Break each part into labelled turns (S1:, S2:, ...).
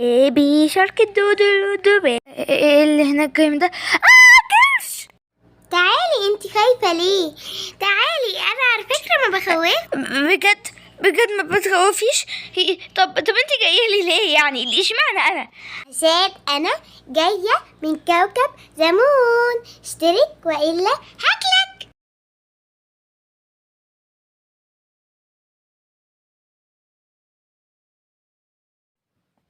S1: baby shark doo doo doo ايه اللي هناك جاي من ده؟ قرش!
S2: تعالي، انت خايفة ليه؟ تعالي، انا على فكرة ما بخوف.
S1: بجد بجد ما بتخوفيش؟ طب انت جاية لي ليه يعني؟ ليه اشمعنى انا؟
S2: عشان انا جاية من كوكب the moon. اشترك والا هاكلك.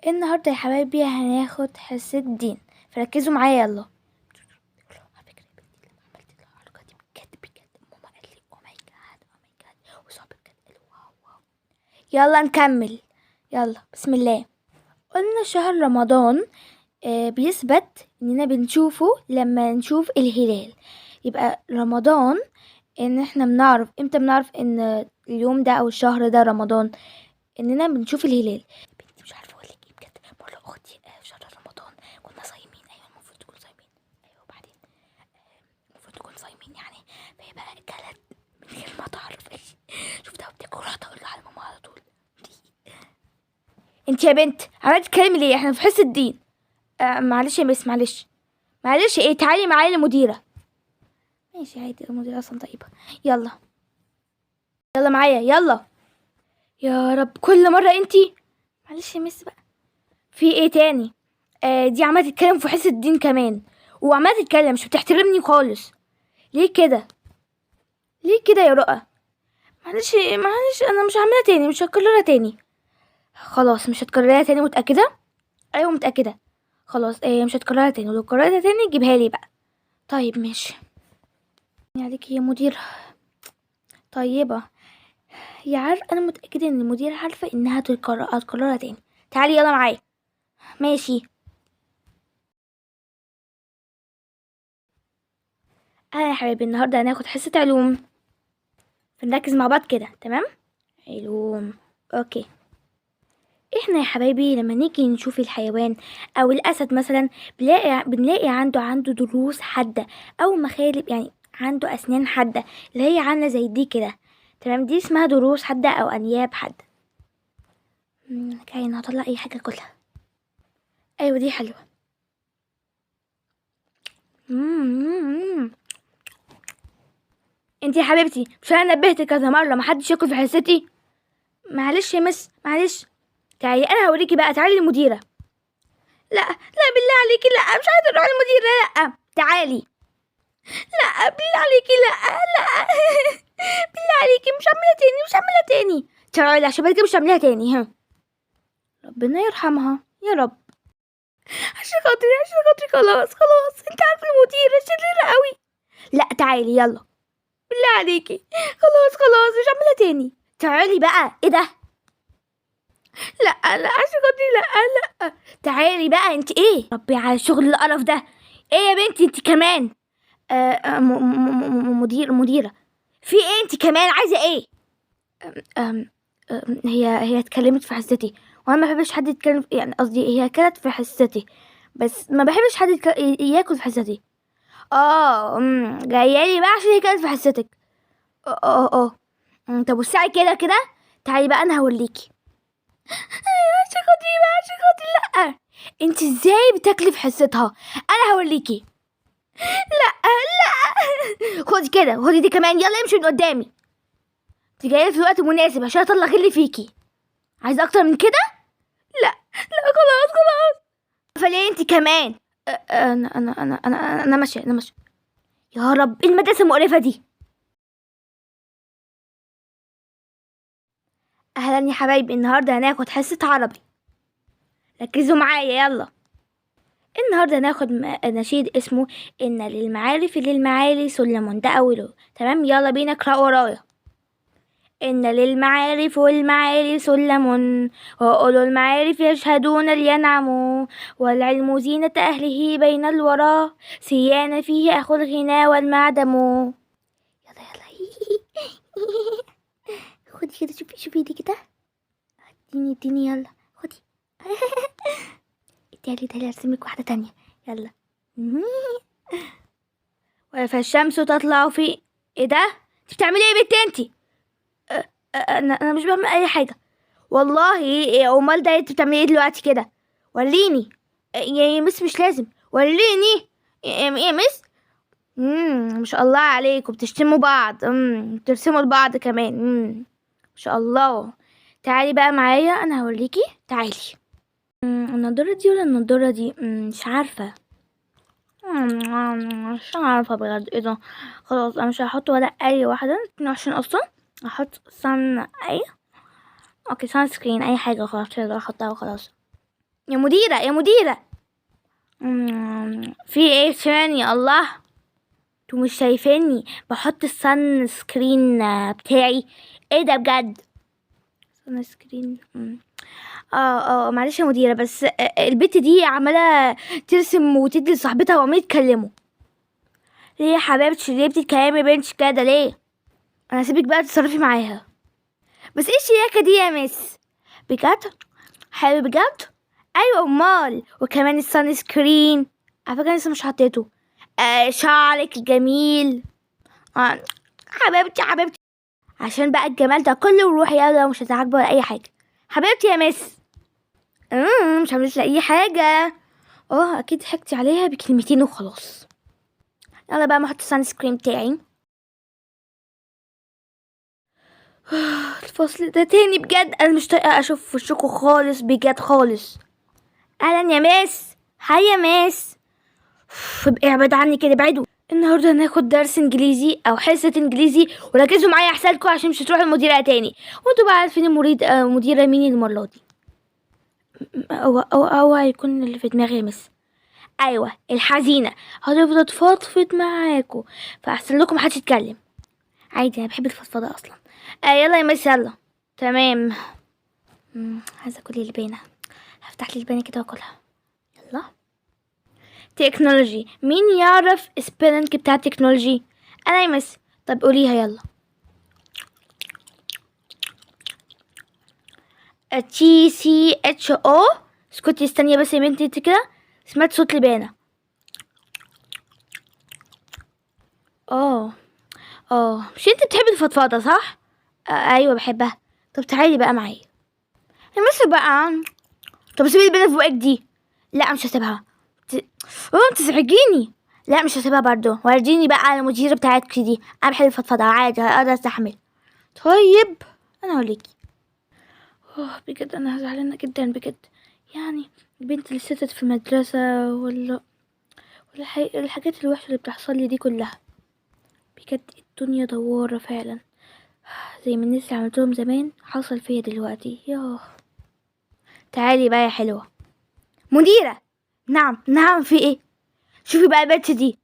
S1: النهارده يا حبايبي هناخد حصة دين، فركزوا معايا يلا. على فكرة يا بنتي لما عملت الحركة دي بجد بجد ماما قالت لي oh my god oh my god، وصحابي بجد قالوا wow wow. يلا نكمل، يلا بسم الله. قلنا شهر رمضان بيثبت اننا بنشوفه لما نشوف الهلال. يبقى رمضان ان احنا بنعرف امتى، بنعرف ان اليوم ده او الشهر ده رمضان، اننا بنشوف الهلال. بنتي مش عارفه اقول لك ايه بجد، مرة اختي في شهر رمضان كنا صايمين، ايوه المفروض تكون صايمين، ايوه وبعدين المفروض تكون صايمين يعني، فهي بقى اكلت من غير ما تعرف. شفتها وبتاكل، رحت اقول لها على ماما على طول. انت يا بنت عمالة تتكلمي ليه؟ احنا في حصة دين. معلش يا مس، معلش معلش. ايه تعالي معايا للمديرة. ماشي عادي، المديرة اصلا طيبة. يلا يلا معايا يلا. يا رب كل مرة انتي. معلش يا مس بقى. في ايه تاني؟ دي عمالة تتكلم في حصة الدين كمان، وعمالة تتكلم مش بتحترمني خالص. ليه كده؟ ليه كده يا رؤى؟ معلش معلش، انا مش هعملها تاني، مش هكررها تاني. خلاص مش هتكررها تاني، متأكدة؟ ايوه متأكدة. خلاص مش هتكررها تاني، ولو كررتها تاني جيبها لي بقى. طيب ماشي. عليكي يا مديرة طيبة يا عارف، انا متأكدة ان المديرة عارفة انها هتكررها تاني. تعالي يلا معايا. ماشي. اهلا يا حبايبي، النهارده هناخد حصة علوم، فنركز مع بعض كده تمام؟ علوم okay. احنا يا حبايبي لما نيجي نشوف الحيوان او الاسد مثلا بنلاقي عنده ضروس حادة او مخالب، يعني عنده اسنان حادة اللي هي عاملة زي دي كده تمام. دي اسمها ضروس حادة او انياب حادة. كاين هطلع اي حاجة كلها. ايوه دي حلوة. انتي يا حبيبتي مش انا نبهتك كذا مرة ما حدش ياكل في حصتي؟ معلش يا مس معلش. تعالي انا هوريكي بقى، تعالي للمديرة. لا لا بالله عليكي لا، مش عايزة اروح للمديرة، لا تعالي. لا بالله عليكي لا لا بالله عليكي مش هعملها تاني، مش هعملها تاني. تعالي عشان بعد كده مش هعملها تاني. ها ربنا يرحمها يا رب. عشان خاطري عشان خاطري خلاص خلاص، انت عارفه المديرة شريرة قوي. لا تعالي يلا بالله عليكي خلاص خلاص مش هعملها تاني. تعالي بقى. ايه ده؟ لا لا عشان خاطري لا لا تعالي بقى. انت ايه؟ ربي على شغل القرف ده. ايه يا بنتي انت كمان؟ مديرة في ايه؟ انت كمان عايزة ايه؟ أم، أم، هي اتكلمت في حصتي، وانا ما بحبش حد يتكلم، يعني قصدي هي اكلت في حصتي، بس ما بحبش حد ياكل في حصتي. جاية لي بقى عشان هي اكلت في حصتك. طب وسعي كده كده. تعالي بقى انا هوريكي. عشان خاطري بقى، عشان خاطري لا. انت ازاي بتاكلي في حصتها؟ انا هوريكي. لا لا خدي كده، خدي دي كمان، يلا امشي من قدامي. انت جاية في الوقت المناسب عشان اطلع غلي فيكي. عايزه اكتر من كده؟ لا لا خلاص خلاص. فليه انت كمان؟ انا انا انا انا انا ماشية، انا ماشية. يا رب ايه المدرسة المقرفه دي. اهلا يا حبايبي، النهارده هناخد حصة عربي، ركزوا معايا يلا. النهارده هناخد نشيد اسمه ان للمعارف للمعالي سلم، ده اوله تمام. يلا بينا اقرأوا ورايا. إن للمعارف والمعالي سلم، وأولو المعارف يشهدون لينعموا، والعلم زينة أهله بين الورى، سيان فيه أخو الغنى والمعدم. يلا يلا خدي كده، شوفي شوفي دي كده، اديني اديني يلا خدي. اديها لي، اديها لي، ارسملك واحدة تانية يلا. فالشمس تطلع في ايه ده؟ انت بتعملي ايه يا بنتي انتي؟ انا مش بعمل اي حاجة والله. ايه امال ده انت بتعملي ايه دلوقتي كده؟ وريني. يا miss مش لازم، وريني يا miss. ما شاء الله عليكم، بتشتموا بعض، بترسموا لبعض كمان. ما شاء الله. تعالي بقى معايا انا هوريكي، تعالي. النضارة دي ولا النضارة دي؟ مش عارفة. مش عارفة بجد ايه ده. خلاص انا مش هحط ولا اي واحدة، 22 اصلا. هحط sun اي okay sunscreen اي حاجة، خلاص يلا احطها وخلاص. يا مديرة يا مديرة. في ايه تاني؟ الله، انتوا مش شايفيني بحط ال sunscreen بتاعي؟ ايه ده بجد sunscreen. معلش يا مديرة، بس البت دي عمالة ترسم وتدي لصاحبتها وعمالين يتكلموا. ليه يا حبيبتي؟ ليه بتتكلمي بنتي كده ليه؟ انا هسيبك بقى تتصرفي معاها. بس ايه الشياكة دي يا miss؟ بجد حلو بجد. ايوه امال. وكمان ال sunscreen على فكرة لسه مش حطيته. شعرك الجميل. حبيبتي حبيبتي، عشان بقى الجمال ده كله، وروحي يلا مش هتعاقبه ولا اي حاجة. حبيبتي يا miss. مش عملت لها اي حاجة. اكيد ضحكتي عليها بكلمتين وخلاص. يلا بقى ما احط ال sunscreen بتاعي. الفصل ده تاني بجد انا مش طايقة اشوف وشكوا خالص بجد خالص. اهلا يا miss. hi يا miss. ابعد عني كده، ابعدوا. النهارده هناخد درس انجليزي او حصة انجليزي، وركزوا معايا احسن لكم عشان مش هتروحوا المديرة تاني. وانتوا بقى عارفين المديرة مين المرة دي. او هيكون اللي في دماغي يا miss. ايوه الحزينة، هتفضل تفضفض معاكم، فاحسن لكم محدش يتكلم. عادي انا بحب الفضفضة اصلا. يلا يا miss يلا. تمام. عايزه اكل لبانه، هفتح لي لبانه كده واكلها. يلا. technology، مين يعرف spelling بتاع technology؟ انا يا miss. طب قوليها يلا. T C H O. اسكتي استني بس يا بنتي انت كده، سمعت صوت لبانه. مش انت بتحبي الفضفضة صح؟ ايوه بحبها. طب تعالي بقى معايا يا miss بقى. طب سيبي البنت في بقك دي. لا مش هسيبها. تزعجيني. لا مش هسيبها برضو. ورجيني بقى على المديرة بتاعتك دي، انا بحب الفضفضة عادي هقدر استحمل. طيب انا هوريكي. بجد انا زعلانة جدا بجد. البنت اللي ستت في المدرسة ولا الحاجات الوحشة اللي بتحصل لي دي كلها، بجد الدنيا دوارة فعلا. زي ما الناس اللي عملتهم زمان حصل فيا دلوقتي. ياه. تعالي بقى يا حلوة. مديرة. نعم نعم في ايه؟ شوفي بقى البنت دي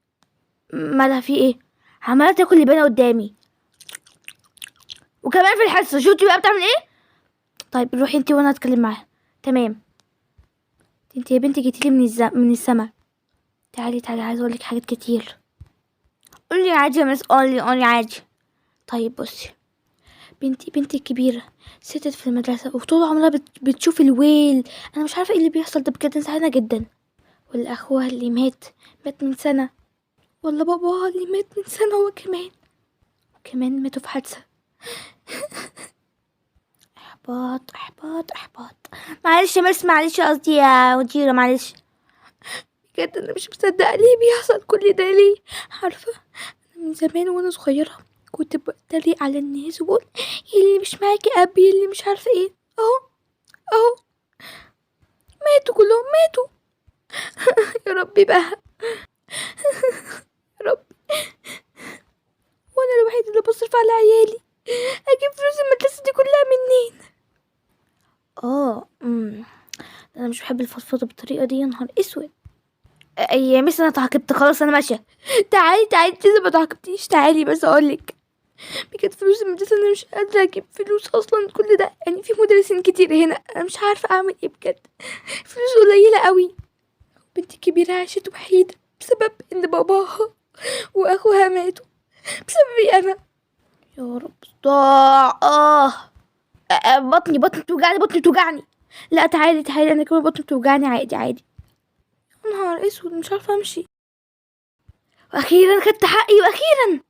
S1: مالها في ايه؟ عمالة تاكل لبانة قدامي وكمان في الحصة. شفتي بقى بتعمل ايه؟ طيب روحي انتي وانا اتكلم معاها. تمام. انتي يا بنتي جيتيلي من السما. تعالي تعالي عايزة اقولك حاجات كتير. قولي عادي يا مس، قولي قولي عادي. طيب بصي بنتي الكبيرة ستت في المدرسة وطول عمرها بتشوف الويل. أنا مش عارفة ايه اللي بيحصل ده بجد، أنا زعلانة جدا. ولا أخوها اللي مات من سنة، ولا باباها اللي مات من سنة هو كمان، وكمان ماتوا في حادثة. إحباط إحباط إحباط. معلش يا مس، معلش قصدي يا مديرة، معلش. بجد أنا مش مصدقة ليه بيحصل كل ده ليه. عارفة أنا من زمان وأنا صغيرة كنت بتريق على الناس وبقول اللي مش معاكي أبي اللي مش عارفة إيه، أهو ماتوا كلهم ماتوا. يا ربي بقى يا ربي، وأنا الوحيدة اللي بصرف على عيالي، أجيب فلوس المدرسة دي كلها منين؟ أنا مش بحب الفضفضة بالطريقة دي، يا نهار أسود. يا مس أنا اتعاقبت خلاص، أنا ماشية. تعالي تعالي، انت لسه ما اتعاقبتيش، تعالي بس أقولك بجد فلوس المدرسة أنا مش قادرة أجيب فلوس أصلا كل ده، في مدرسين كتير هنا، أنا مش عارفة أعمل إيه بجد، فلوس قليلة قوي. بنتي الكبيرة عاشت وحيدة بسبب إن باباها وأخوها ماتوا بسببي أنا. يا رب صداع. بطني بتوجعني، بطني بتوجعني. لا تعالي تعالي، أنا كمان بطني بتوجعني. عادي عادي. يا نهار أسود، مش عارفة أمشي. وأخيرا خدت حقي، وأخيرا.